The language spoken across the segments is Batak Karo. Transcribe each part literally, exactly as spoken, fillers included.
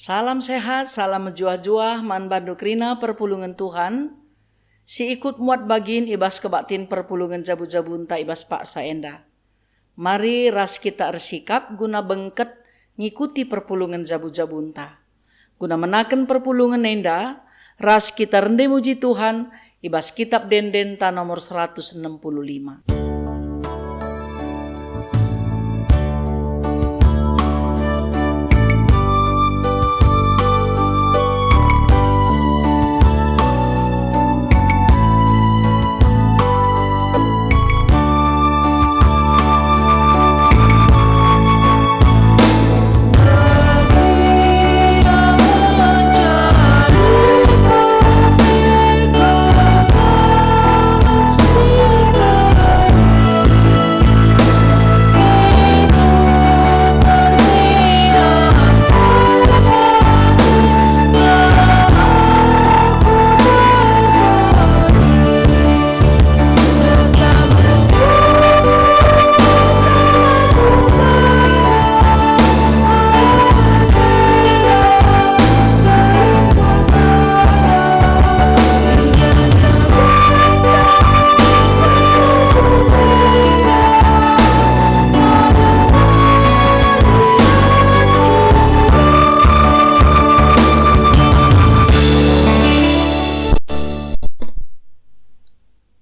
Salam sehat, salam mejuah-juah man bandu kerina perpulungen Tuhan, si ikut muat bagin i bas kebaktin perpulungen jabu-jabunta i bas paksa enda. Mari ras kita ersikap guna bengket ngikuti perpulungen jabu-jabunta. Guna menaken perpulungen enda, ras kita rende muji Tuhan i bas Kitab Ende-endenta nomor seratus enem puluh lima.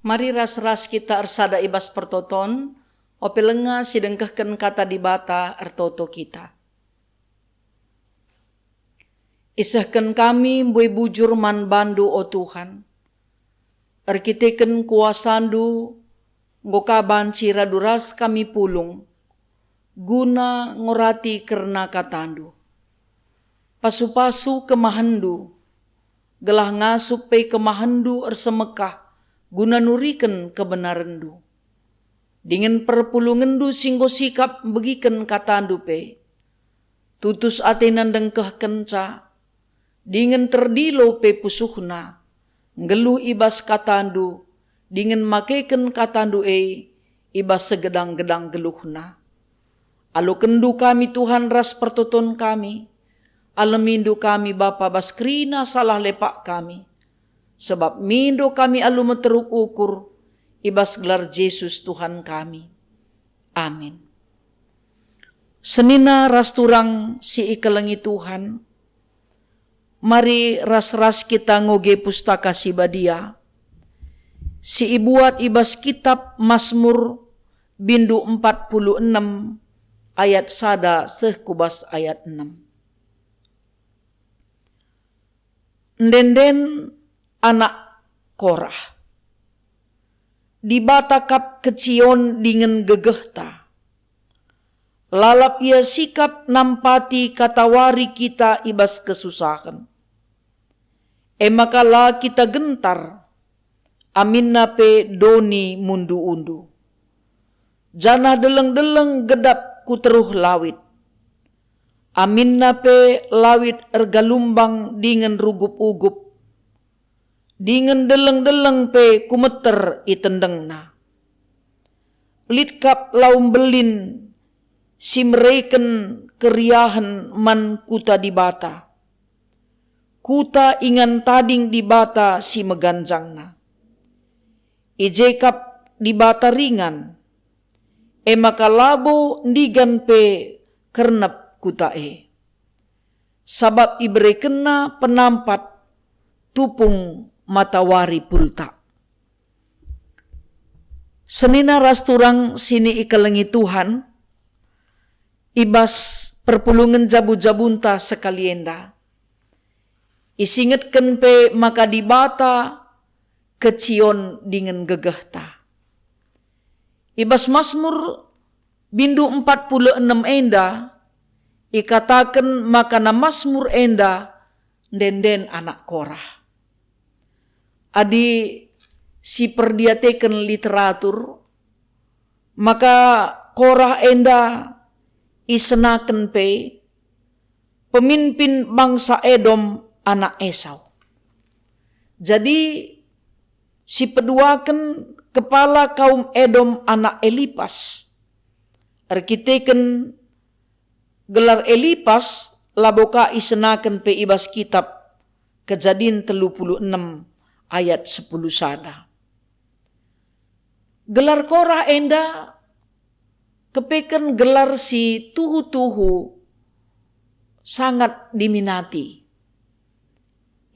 Mari ras-ras kita ersada i bas pertoton, ope lenga si dengkehken Kata Dibata ertoto kita. Isehken kami mbue bujur man bandu, o Tuhan. Erkiteken kuasandu, enggo ka banci radu ras kami pulung, guna ngorati kerna katandu. Pasu-pasu kemahenndu, gelah ngasup pe kemahenndu ersemekah guna nuriken kebenarenndu. Dingen perpulungenndu si enggo sikap mbegiken katandu pe, tutus atena ndengkehkenca, dingen terdilo pe pusuhna, nggeluh i bas katandu, dingen makeken katandu e i bas segedang-gedang geluhna. Alokenndu kami, Tuhan, ras pertoton kami. Alemindu kami, Bapa, bas kerina salah lepak kami, sabap mindo kami alu meteruk ukur, i bas gelar Jesus Tuhan kami. Amin. Senina ras turang si ikelengi Tuhan, mari ras-ras kita ngoge Pustaka Si Badia, si ibuat i bas Kitab Masmur, bindu empat puluh enem, ayat sada seh ku bas ayat enem. Ende-enden anak Korah. Dibata kap kecion dingen gegehta. Lalap Ia sikap nampati katawari kita i bas kesusahen. E maka la kita gentar, aminna pe doni mundu-undu. Janah deleng-deleng gedap ku teruh lawit. Aminna pe lawit ergalumbang dingen rugup-ugup, dingen deleng-deleng pe kumeter itendengna. Lit kap lau mbelin si mereken keriahen man kuta Dibata, kuta ingan tading Dibata si meganjangna. I je kap Dibata ringan, e maka labo ndigan pe kernep kuta e. Sabap iberekenNa penampat tupung matawari pultak. Senina ras turang si ikelengi Tuhan, i bas perpulungen jabu-jabunta sekali enda, isingetken pe maka Dibata kecion dingen gegehta. I bas Masmur bindu empat puluh enem enda, ikataken maka namasmur enda ende-enden anak Korah. Adi siperdiateken literatur, maka Korah enda isenaken pe pemimpin bangsa Edom anak Esau. Jadi, sipeduaken kepala kaum Edom anak Elipas. Erkiteken gelar Elipas, labo ka isenaken pe i bas kitab Kejadin telu puluh enem ayat sepuluh sada. Gelar Korah enda kepeken gelar si tuhu-tuhu sangat diminati.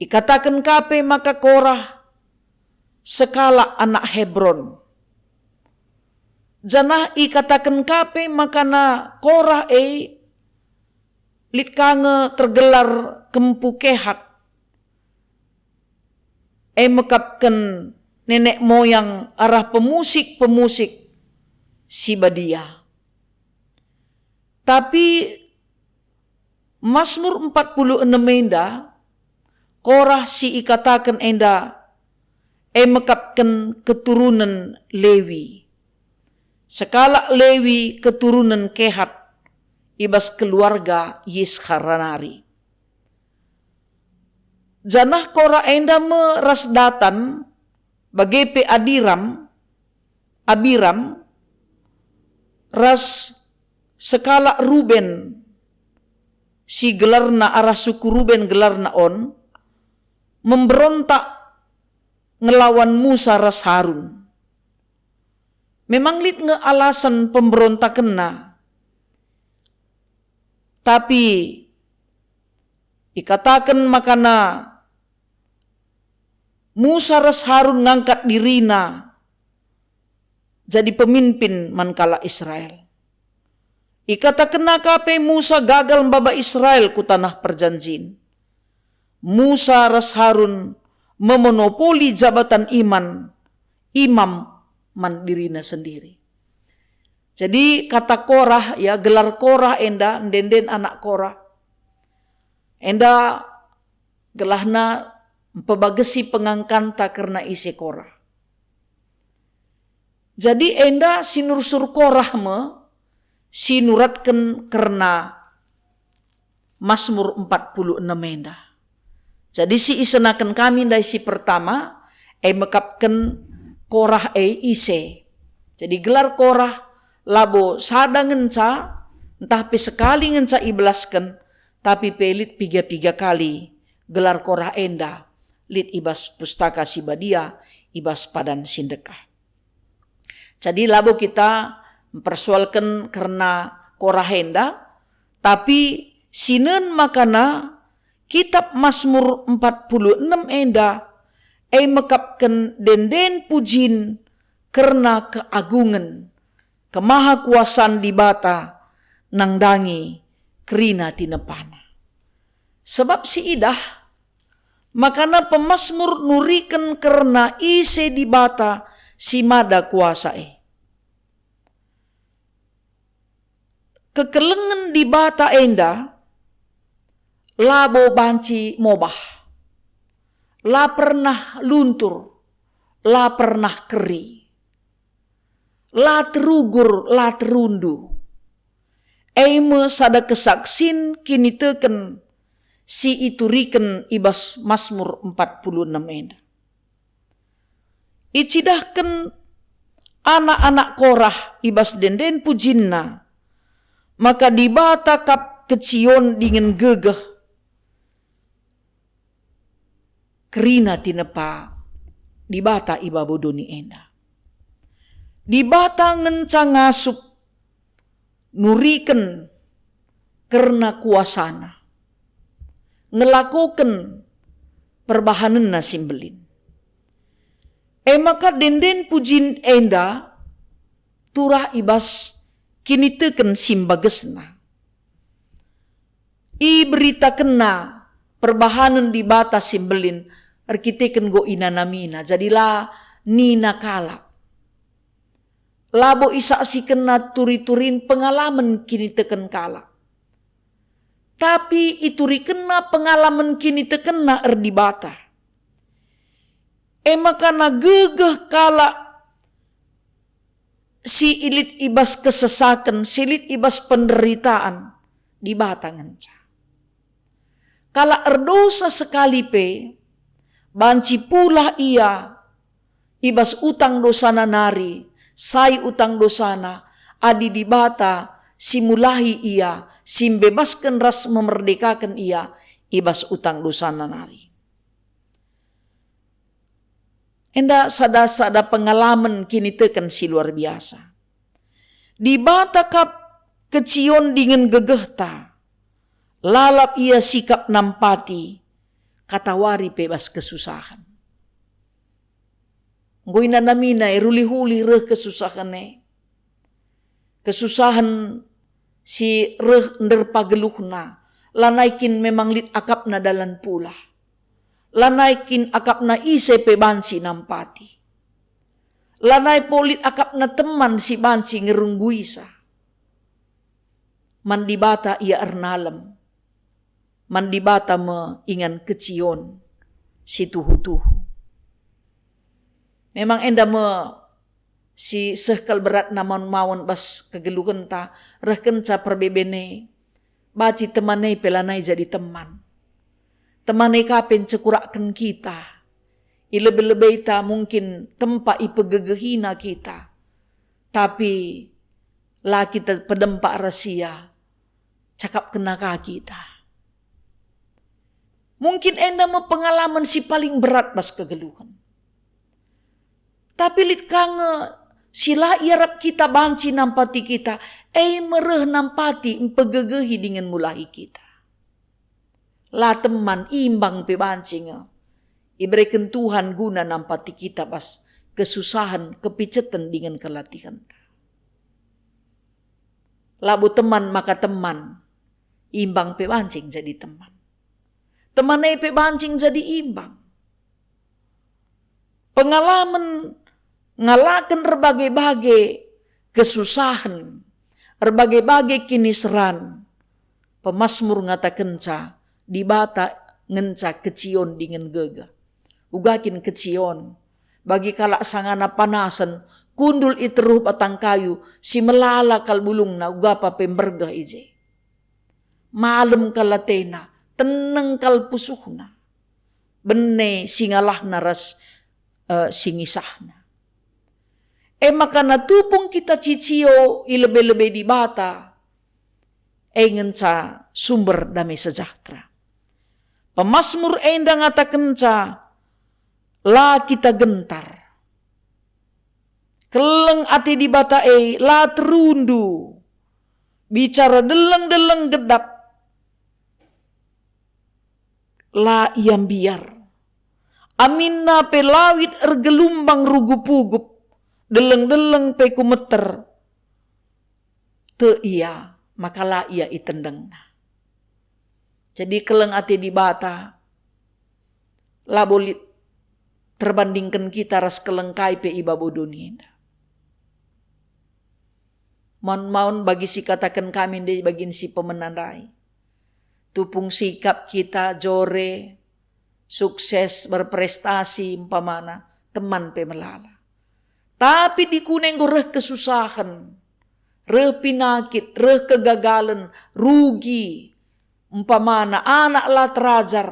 Ikataken ka pe maka Korah sekalak anak Hebron. Janah ikataken ka pe maka na Korah e lit ka nge tergelar kempu Kehat, e mekapken nenek moyang arah pemusik-pemusik si badia. Tapi Masmur empat puluh enem enda, Korah si ikataken enda, e mekapken keturunen Lewi. Sekalak Lewi keturunen Kehat i bas keluarga Yiskhar nari. Janah Korah enda me ras Datan, bage pe Adiram, Abiram, ras sekalak Ruben, si gelarna arah suku Ruben gelarna On, memberontak ngelawan Musa ras Harun. Memang lit nge alasan pemberontakenna, tapi ikataken makana Musa ras Harun ngangkat dirina jadi pemimpin man kalak Israel. Ikatakenna ka pe Musa gagal maba Israel ku Tanah Perjanjin. Musa ras Harun memonopoli jabatan iman, imam man dirina sendiri. Jadi kata Korah, ya, gelar Korah enda, ende-enden anak Korah enda gelahna mpebagesi pengangkanta kerna ise Korah. Jadi enda si nursur Korah me si nuratken kerna Masmur empat puluh enem enda. Jadi si isenaken kami ndai si pertama, e mekapken Korah e ise. Jadi gelar Korah labo sada ngenca, ntah pe sekali ngenca ibelasken, tapi pe lit piga-piga kali gelar Korah enda lit i bas Pustaka Si Badia, i bas Padan Si Ndekah. Jadi labo kita mpersoalken kerna Korah enda, tapi sinen makana kitab Masmur empat puluh enem enda e mekapken ende-enden pujin kerna keagungen, kemahakuasan Dibata nandangi kerina tinepana. Sebab si idah, makana pemasmur nuriken kerna ise Dibata si mada kuasa e. Kekelengen Dibata enda labo banci mobah, la pernah luntur, la pernah keri, la terugur, la terundu. E me sada kesaksin kiniteken si ituriken i bas Masmur empat puluh enem enda. Icidahken anak-anak Korah i bas ende-enden pujinna, maka Dibata kap kecion dingen gegeh kerina tinepa Dibata i babo doni enda. Dibata ngenca ngasup nuriken kerna kuasaNa, ngelakoken perbahanenNa si mbelin. E maka ende-enden pujin enda turah i bas kiniteken si mbagesna. IberitakenNa perbahanen Dibata si mbelin erkiteken enggo inanamiNa, jadi la nina kalak. Labo isaksikenNa turi-turin pengalamen kiniteken kalak. Tapi iturikenNa pengalamen kinitekenNa erdibata. E maka gegeh kalak si lit i bas kesesaken, si lit i bas penderitaan, Dibata ngenca. Kalak erdosa sekali pe, banci pulah ia i bas utang dosana nari, sai utang dosana, adi Dibata si mulahi ia, si mbebasken ras memerdekaken ia i bas utang dosana nari. Enda sada-sada pengalamen kiniteken si luar biasa. Dibata kap kection dingen gegehta, lalap ia sikap nampati, katawari pe bas kesusahen. Enggo inanamina e, rulih-ulih reh kesusahen e. Kesusahen si reh nderpa geluhna, lanai kin memang lit akapna dalan pulah. Lanai kin akapna ise pe banci nampati. Lanai pe lit akapna teman si banci ngerungguisa. Man Dibata ia ernalem. Man Dibata me ingan kection si tuhu-tuhu. Memang enda me si seh kal beratna maun-maun bas kegeluhenta, reh kenca perbeben e. Banci teman e pe lanai jadi teman. Teman e ka pe ncekurakken kita. I lebe-lebeita mungkin tempa ipegegehina kita. Tapi la kita pedempak ras ia, cakapkenna ka kita. Mungkin enda me pengalamen si paling berat bas kegeluhen. Tapi lit ka nge si la iarap kita banci nampati kita, e me reh nampati mpegegehi dingen mulahi kita. La teman, imbang pe banci nge ibereken Tuhan guna nampati kita bas kesusahen, kepiceten dingen kelatihenta. Labo teman maka teman, imbang pe banci jadi teman. Teman e pe banci jadi imbang. Pengalamen ngalaken erbage-bage kesusahen, erbage-bage kiniseran, pemasmur ngatakenca, Dibata ngenca kection dingen gegeh. Uga kin kection, bagi kalak sangana panasen, kundul i teruh batang kayu, si melala kal bulungna, ugapa pe mbergeh i je. Malem kal atena, teneng kal pusuhna. Bene si ngalahna ras, eh, si ngisahna. E maka na tupung kita cicio i lebe-lebe Dibata, e ngenca sumber dame sejahtera. Pemasmur enda ngatakenca, la kita gentar. Keleng ate Dibata e la terundu. Bicara deleng-deleng gedap, la ia mbiar. Aminna pe lawit ergelumbang rugup-ugup, deleng-deleng pe kumeter. Tek ia, maka la ia itendengna. Jadi keleng ate Dibata, labo lit terbandingken kita ras keleng kai pe i babo doni enda. Maun-maun bagi si kataken kami ndai bagin si pemena ndai. Tupung sikap kita jore, sukses, berprestasi umpamana, teman pe melala. Tapi dikune enggo reh kesusahen, reh pinakit, reh kegagalen, rugi, umpamana anak la terajar,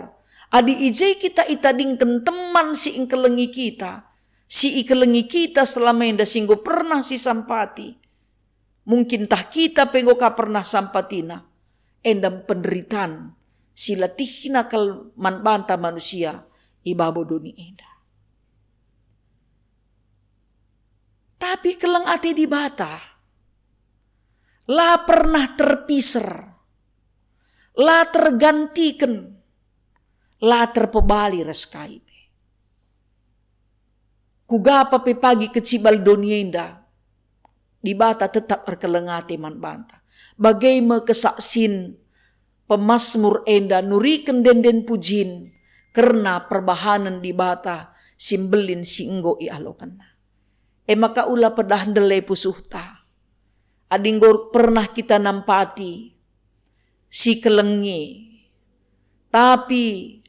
adi i je kita itadingken teman si engkelengi kita, si ikelengi kita selama enda si enggo pernah sisampati, mungkin tah kita pe enggo ka pernah sampatina, enda penderitan si latihna kal man banta manusia i babo doni enda. Tapi keleng ate Dibata la pernah terpiser, la tergantiken, la terpebali ras kai pe. Kuga pe pagi kecibal doni enda, Dibata tetap erkeleng ate man banta. Bage me kesaksin pemasmur enda nuriken ende-enden pujin kerna perbahanen Dibata si mbelin si enggo ialokenNa. E maka ula pedah ndele pusuhta. Adi enggo pernah kita nampati si kelengi, tapi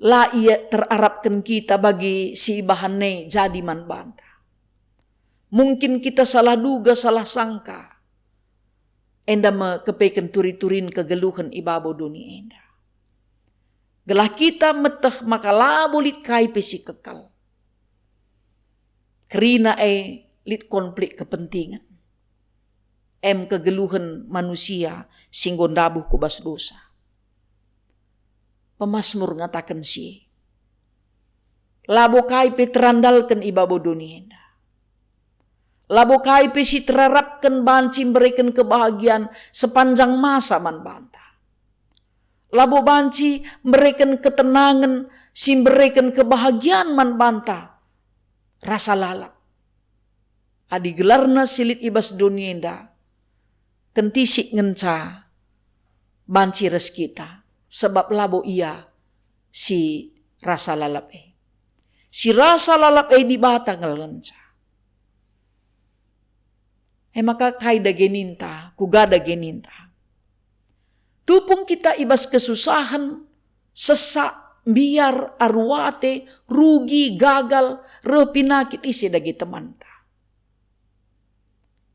la ia terarapken kita bagi si ibahan e jadi man banta. Mungkin kita salah duga, salah sangka. Enda me kepeken turi-turin kegeluhen i babo doni enda. Gelah kita meteh maka labo lit kai pe si kekal. Kerina e lit konflik kepentingan. em kegeluhen manusia si enggo ndabuh ku bas dosa. Pemasmur ngataken si e, "Labo kai pe terandalken i babo doni enda. Labo kai pe si terarapken banci mbereken kebahagian sepanjang masa man banta. Labo banci mbereken ketenangen si mbereken kebahagian man banta rasa lalap." Adi gelarna si lit i bas doni enda, kentisik ngenca banci ras kita, sabap labo ia si rasa lalap e. Si rasa lalap e Dibata ngenca. E maka kai dage ninta, kuga dage ninta? Tupung kita i bas kesusahen, sesak, mbiar, aru ate, rugi, gagal, reh pinakit, ise dage temanta.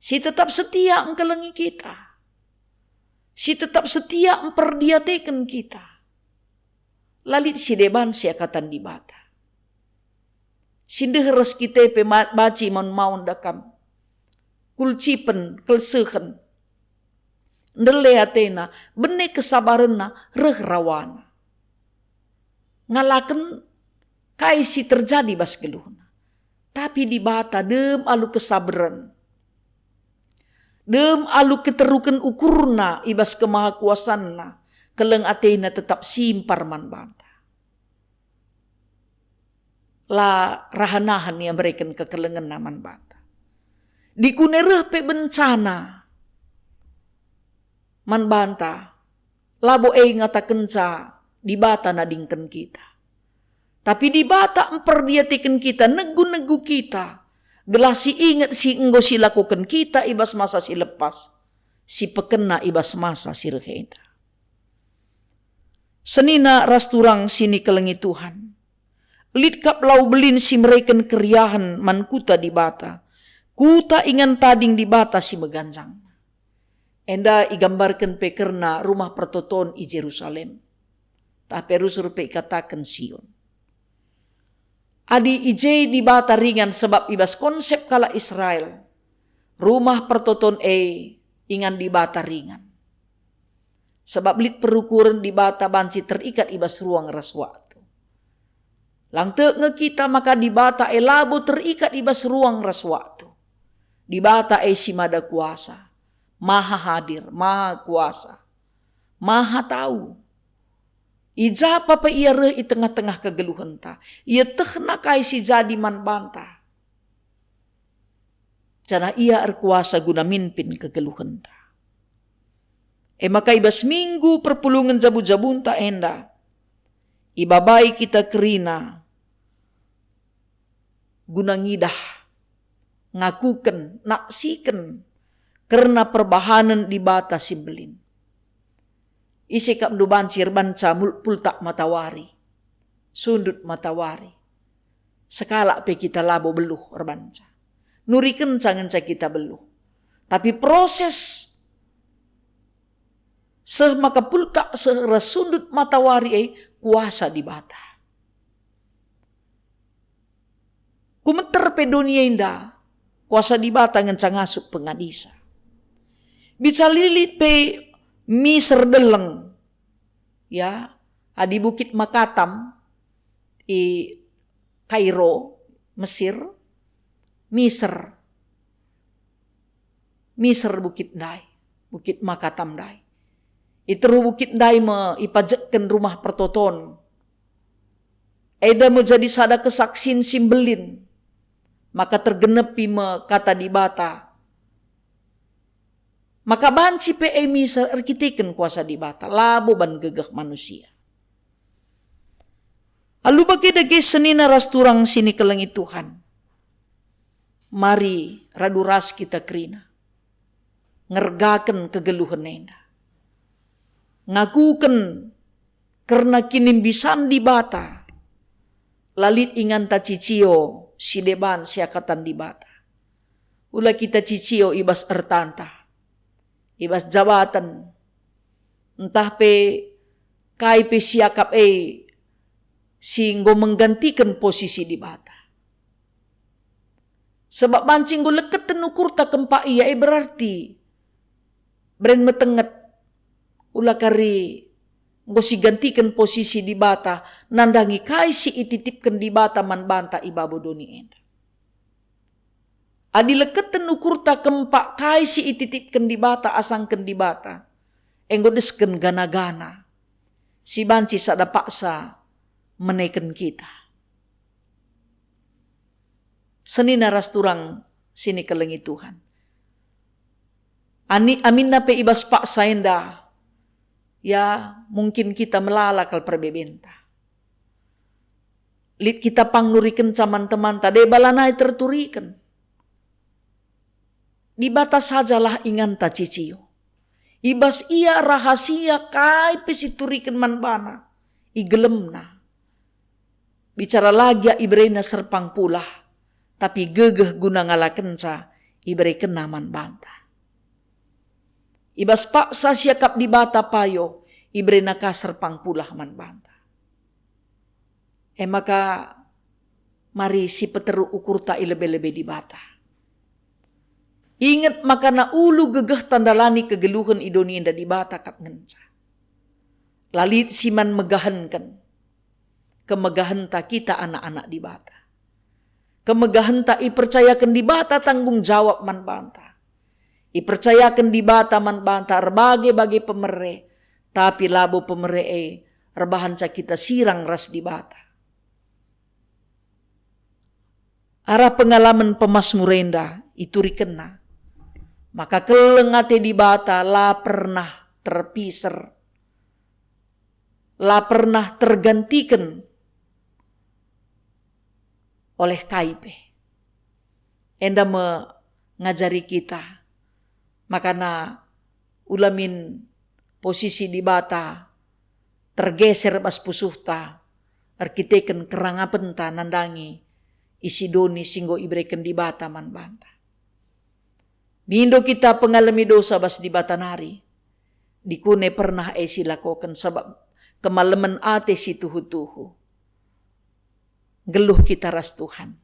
Si tetap setia engkelengi kita. Si tetap setia mperdiateken kita. La lit si deban siakatan Dibata. Si ndeher ras kita pe ma-, banci maun-maun da kam. Kulcipen, kelsehen. Ndele atena, bene kesabarenna, reh rawana. Ngalaken kai si terjadi bas geluhna. Tapi Dibata dem alu kesabaren. Dem alu keteruken ukurna i bas kemahakuasanna, keleng atena tetap simpar man banta. La rahan-nahan ia mereken kekelengenna man banta. Dikune reh pe bencana man banta, labo e ngatakenca Dibata nadingken kita. Tapi Dibata mperdiateken kita, negu-negu kita, gelah si inget si enggo silakoken kita i bas masa si lepas, si pekena i bas masa si reh enda. Senina ras turang si nikelengi Tuhan. Lit kap lau belin si mereken keriahen man kuta Dibata, kuta ingan tading Dibata si meganjang. Enda igambarken pe kerna rumah pertoton i Jerusalem. Tah pe rusur pe ikataken Sion. Adi i je Dibata ringan, sebab i bas konsep kalak Israel, rumah pertoton e ingan Dibata ringan. Sebab lit perukuren Dibata banci terikat i bas ruang ras waktu. Lang tek nge kita maka Dibata e labo terikat i bas ruang ras waktu. Dibata e si mada kuasa, maha hadir, maha kuasa, maha tau. I ja pe Ia reh i tengah-tengah kegeluhenta. Ietehna kai si jadi man banta. Janah Ia erkuasa guna mimpin kegeluhenta. E maka i bas minggu perpulungen jabu-jabunta enda, ibabai kita kerina guna ngidah, ngakuken, naksiken kerna perbahanen Dibata si mbelin. Ise kap ndu banci erbanca mul-, pultak matawari, sundut matawari. Sekalak pe kita labo beluh erbanca. Nurikenca ngenca kita beluh. Tapi proses seh maka pultak seh ras sundut matawari e kuasa Dibata. Kumeter pe doni enda, kuasa Dibata ngenca ngasup pengadisa. Bica lilit pe miser deleng, ya, adi Bukit Makatam i Kairo, Mesir, miser. Miser bukit ndai, Bukit Makatam ndai. I teruh bukit ndai me ipajekken rumah pertoton. Enda me jadi sada kesaksin si mbelin, maka tergenepi me kata Dibata. Maka banci pe e miser erkiteken kuasa Dibata, labo ban gegeh manusia. Alu bage dage senina ras turang si nikelengi Tuhan. Mari radu ras kita kerina ngergaken kegeluhen enda. Ngakuken kerna kinimbisan Dibata, la lit inganta cicio si deban siakatan Dibata. Ula kita cicio i bas ertanta, i bas jabaten, ntah pe kai pe siakap e si enggo menggantiken posisi Dibata. Sebab banci enggo leketen ukurta kempak ia, e berarti beren metenget, ula kari enggo sigantiken posisi Dibata nandangi kai si ititipken Dibata man banta i babo doni enda. Adi leketen ukurta kempak kai si ititipken Dibata asangken Dibata, enggo desken gana-gana si banci sada paksa meneken kita. Senina ras turang si nikelengi Tuhan. Ani, aminna pe i bas paksa enda, ya, mungkin kita melala kal perbebenta. Lit kita pang nurikenca man temanta, deba lanai terturiken. Dibata sajalah inganta cicio. I bas Ia rahasia kai pe si turiken man bana, igelemna. Bicara la gia iberena serpang pulah, tapi gegeh guna ngalakenca iberekenna man banta. I bas paksa siakap Dibata payo, iberena ka serpang pulah man banta. E maka, mari sipeteru ukurta i lebe-lebe Dibata. Inget maka na ulu gegehta ndalani kegeluhen i doni enda Dibata kap ngenca. La lit si man megahenken kemegahenta kita anak-anak Dibata. Kemegahenta ipercayaken Dibata tanggung jawab man banta. Ipercayaken Dibata man banta erbage-bage pemere, tapi labo pemere e erbahanca kita sirang ras Dibata. Arah pengalamen pemasmur enda iturikenna maka keleng ate Dibata la pernah terpiser, la pernah tergantiken oleh kai pe. Enda me ngajari kita, makana ula min posisi Dibata tergeser bas pusuhta erkiteken kerangapenta nandangi isi doni si enggo ibereken Dibata man banta. Mindo kita pengalemi dosa bas Dibata nari, dikune pernah e silakoken sabap kemalemen ate si tuhu-tuhu. Nggeluh kita ras Tuhan.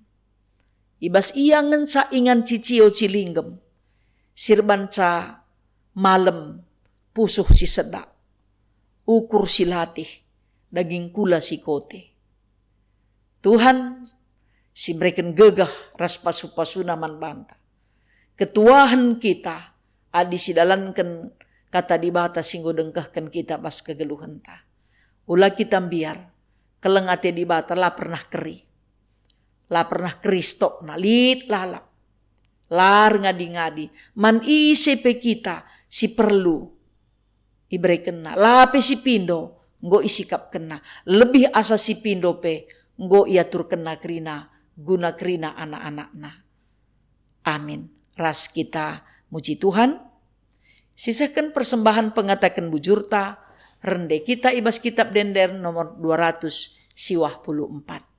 I bas Ia ngenca ingan cicio cilinggem, sirbanca malem, pusuh si sedak, ukur si latih, daging kula si kote. Tuhan si mereken gegeh ras pasu-pasuna man banta. Ketuahen kita adi sidalanken Kata Dibata si enggo dengkehken kita bas kegeluhenta. Ula kita mbiar, keleng ate Dibata la pernah keri. La pernah keri stokna, lit lalap. La erngadi-ngadi, man ise pe kita si perlu iberekenna, la pe si pindo enggo isikapkenna, lebih asa si pindo pe enggo iaturkenna kerina guna kerina anak-anakna. Amin. Ras kita muji Tuhan. Sisehken persembahen pengataken bujurta, rende kita i bas Kitab Ende-enden nomor dua ratus siwah puluh empat.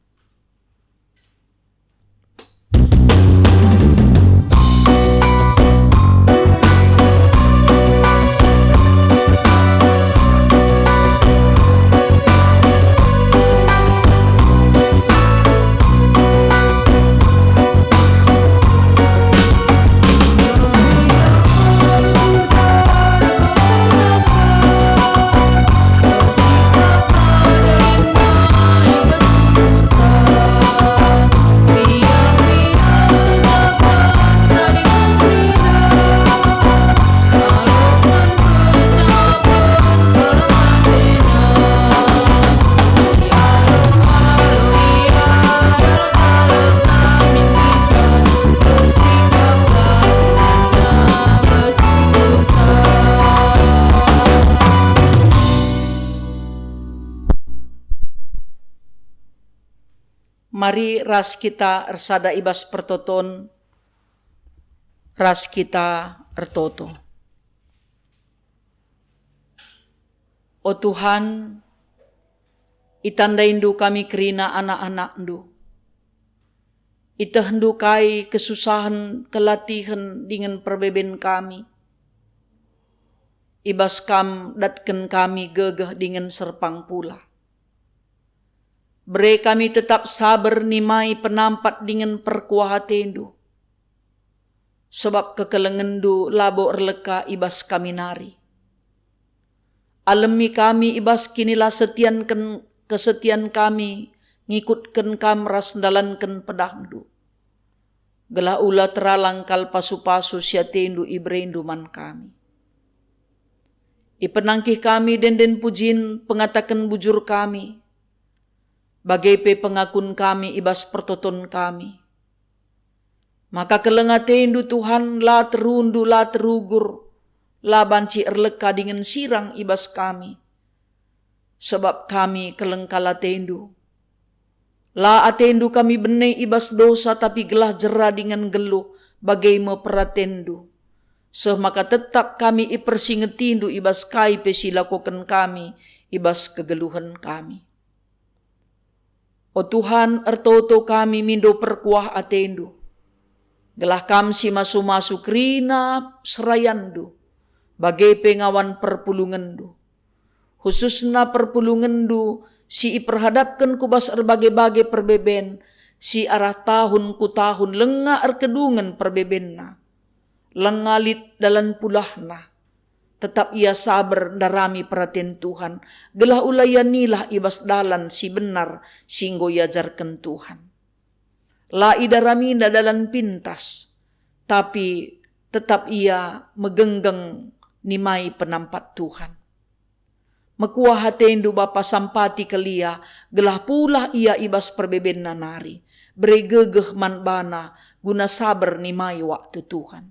Mari ras kita ersada i bas pertoton, ras kita ertoto. O Tuhan, itandaindu kami kerina anak-anakndu. Itehndu kai kesusahen, kelatihen dingen perbeben kami. I bas Kam datken kami gegeh dingen serpang pula. Bere kami tetap saber nimai penampat dingen perkuah atendu. Sebab kekelengenndu labo erleka i bas kami nari. Alemi kami i bas kinilasetianken kesetian kami ngikutken Kam ras ndalanken pedahndu, gelah ula teralang kal pasu-pasu si atendu iberendu man kami. Ipenangkih kami denden pujin pengataken bujur kami, bage pe pengakun kami i bas pertoton kami. Maka keleng atendu, Tuhan, la terundu, la terugur, la banci erleka dingen sirang i bas kami. Sebab kami keleng kal atendu. La atendu kami bene i bas dosa, tapi gelah jera dingen geluh, bage me peratendu. Seh maka tetap kami ipersingetindu i bas kai pe si lakoken kami i bas kegeluhen kami. O Tuhan, ertoto kami mindo perkuah atendu, gelah Kam si masu-masu kerina serayanndu, bage pe ngawan perpulungenndu, khususna perpulungenndu si iperhadapken ku bas erbage-bage perbeben, si arah tahun ku tahun langa erkedungen perbebenna, langa lit dalan pulahna. Tetap ia saber ndarami peraten Tuhan, gelah ula ia nilah i bas dalan si benar si enggo iajarken Tuhan. La idaramina dalan pintas, tapi tetap ia megenggeng nimai penampat Tuhan. Mekuah atendu, Bapa, sampati kal ia, gelah pulah ia i bas perbebenna nari. Bere gegeh man bana guna saber nimai waktu Tuhan.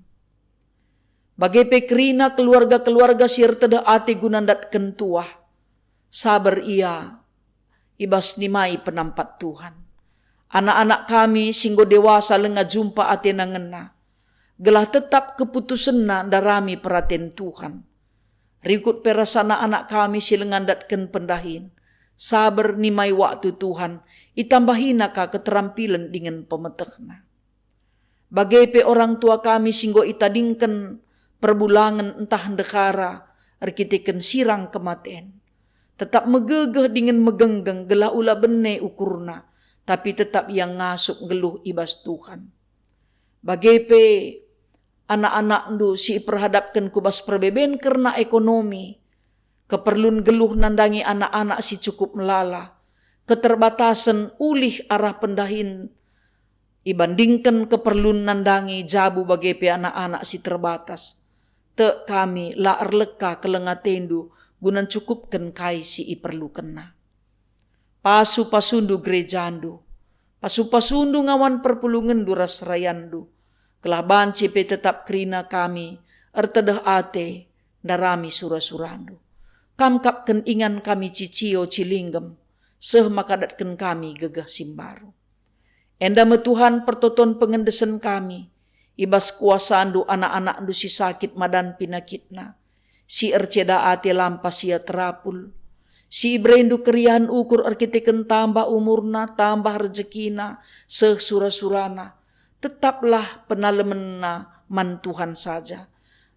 Bage pe kerina keluarga-keluarga si ertedeh ate guna ndatken tuah. Saber ia i bas nimai penampat Tuhan. Anak-anak kami si enggo dewasa langa jumpa atena ngena, gelah tetap keputusenna ndarami peraten Tuhan. Rikut pe ras anak-anak kami si langa ndatken pendahin, saber nimai waktu Tuhan, itambahina ka keterampilen dingen pemetehna. Bage pe orang tua kami si enggo itadingken perbulangen ntah ndehara erkiteken sirang kematen, tetap megegeh dingen megenggeng gelah ula bene ukurna, tapi tetap ia ngasup nggeluh i bas Tuhan. Bage pe anak-anakndu si iperhadapken ku bas perbeben kerna ekonomi, keperlun geluh nandangi anak-anak si cukup melala, keterbatasen ulih arah pendahin, ibandingken keperlun nandangi jabu bage pe anak-anak si terbatas. Tek kami la erleka keleng atendu guna ncukupken kai si iperlukenna. Pasu-pasundu gerejandu, pasu-pasundu ngawan perpulungenndu ras serayanndu, gelah banci pe tetap kerina kami ertedeh ate ndarami sura-surandu. Kam kap ken ingan kami cicio cilinggem, seh maka datken kami gegeh si mbaru. Enda me Tuhan pertoton pengendesen kami, i bas kuasandu anak-anakndu si sakit madan pinakitna, si erceda ate lampas ia terapul, si iberendu keriahen ukur erkiteken tambah umurna, tambah rejekina, seh sura-surana, tetaplah penalemenna man Tuhan saja.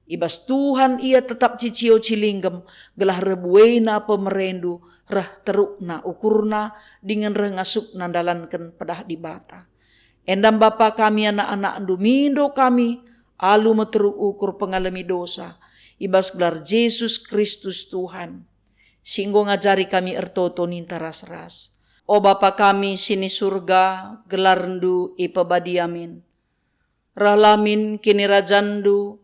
I bas Tuhan ia tetap cicio cilinggem, gelah reh buena pemerendu, reh terukna ukurna, dingen reh ngasupna ndalanken pedah Dibata. Enda me Bapa kami anak-anakndu, mindo kami alu meteruk ukur pengalemi dosa, i bas gelar Jesus Kristus Tuhan, si enggo ngajari kami ertoto ninta ras-ras. O Bapa kami si ni Surga, gelarndu ipebadia min. Rehlah min kinirajanNdu,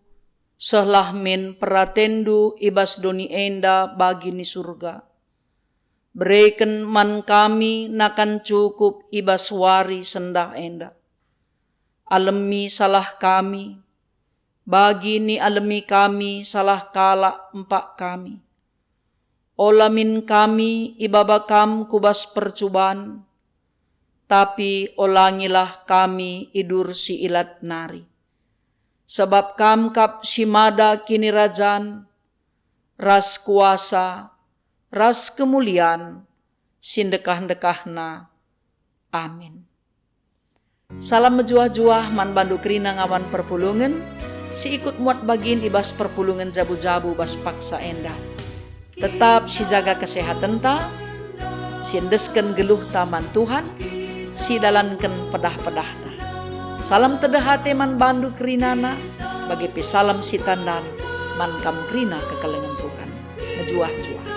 sehlah min peratenNdu i bas doni enda bagi ni Surga. Bereken man kami nakan cukup i bas wari sendah enda. Alemi salah kami, bagi nialemi kami salah kalak empak kami. Ola min kami ibaba Kam ku bas percuban, tapi olangilah kami idur si ilat nari. Sabap Kam kap si mada kinirajan, ras kuasa, ras kemulian, si ndekah-ndekahna. Amin. Salam mejuah-juah man bandu kerina ngawan perpulungen, si ikut muat bagin i bas perpulungen jabu-jabu bas paksa enda. Tetap sijaga kesehatenta, siendesken geluhta man Tuhan, sidalanken pedah-pedahNa. Salam tedeh ate man bandu kerinana, bage pe salam si tandan man kam kerina kekelengen Tuhan. Mejuah-juah.